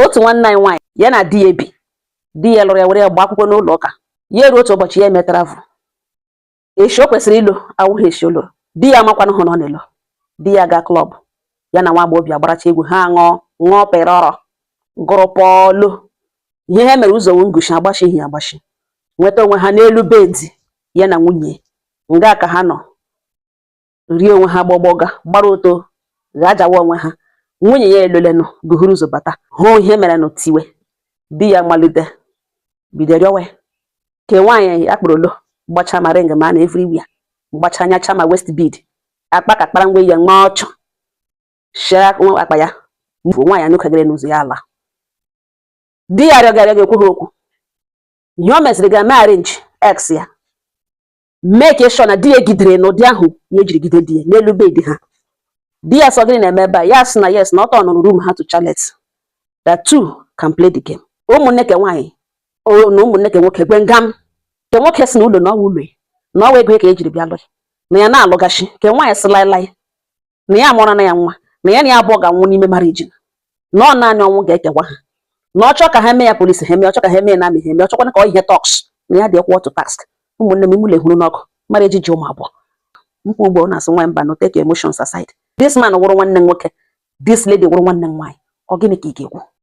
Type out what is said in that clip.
Otu nwanne anyị nwaanyị, ya na di ya ebi, di ya lụrụ ya were ya gbaa akwụkwọ n'ụlọ ụka. Ya eruo otu ụbọchị, ya emetara vụ eshi o kwesịrị ịlụ awụghị eshi o lụrụ. Di ya amakwanụ hụ na ọ na-elo. Di ya gaa club, ya na nwa agbọghọbịa agbaracha egwu, ha ṅụọ ṅụọ pịrọrọ gụrụ pọlụ. Ihe ha mere ụzọ ngushi agbashighị agbashi, nweta onwe ha n'elu bed, ya na nwunye nga ka ha nọ rie onwe ha, gbọgbọga gbara oto ghajawa onwe ha. Nwunye ya elolenụ guhuru ụzọ bata, hụ ihe mere nụ, tiwe. Di ya malite bido rịọwa ya ke nwaanyị akpụrụlo, gbacha ma ring ma na everywhere, gbacha nyacha ma waist bead, akpa ka kpara ngwa ya nwa ọchụ share akpa ya mfu. Nwaanyị anụkagịrị n'ụzọ ya ala. Di ya rịọga arịọ, ga-ekwu ha okwu. Ihe o mesịrị ga mee arrange ex ya, make sure na di ya gidere n'ụdị ahụ ya ejiri gide di ya n'elu bed ha. Di ya sọ, "Gịnị na-eme ebe a?" Ya sị na yes, na ọ tọnụrụ room ha to chalet, that two can play the game. Ụmụnne ke nwaanyị na ụmụnne ke nwoke gwe ngam. Ke nwoke si na ụlọ na ọwa ụlọ ya, na ọwa ego ya ka ejiri bịa lụ ya, na ya na-alụgachi. Ke nwaanyị sị laịlaị, na ya amụọra na ya nwa, na ya abụọ ga-anwụ n'ime marriage, na ọ naanị ọnwụ ga-ekewa ha, na ọ chọọ ka ha mee ya polisi ha mee, ọ chọọ ka ha mee na amị ha mee, ọ chọkwana ka ọ ihe talks, na ya dị equal to task. Ụmụnne m, imụlọ ehuru n'ọkụ marriage ji ụmụ abụọ mkpu ugbo na-asị nwa mba no, take your emotions aside. This man wụrụ nwanne m nwoke, this lady wụrụ nwanne m nwaanyị. Ọ gịnị ka ị ga-ekwu?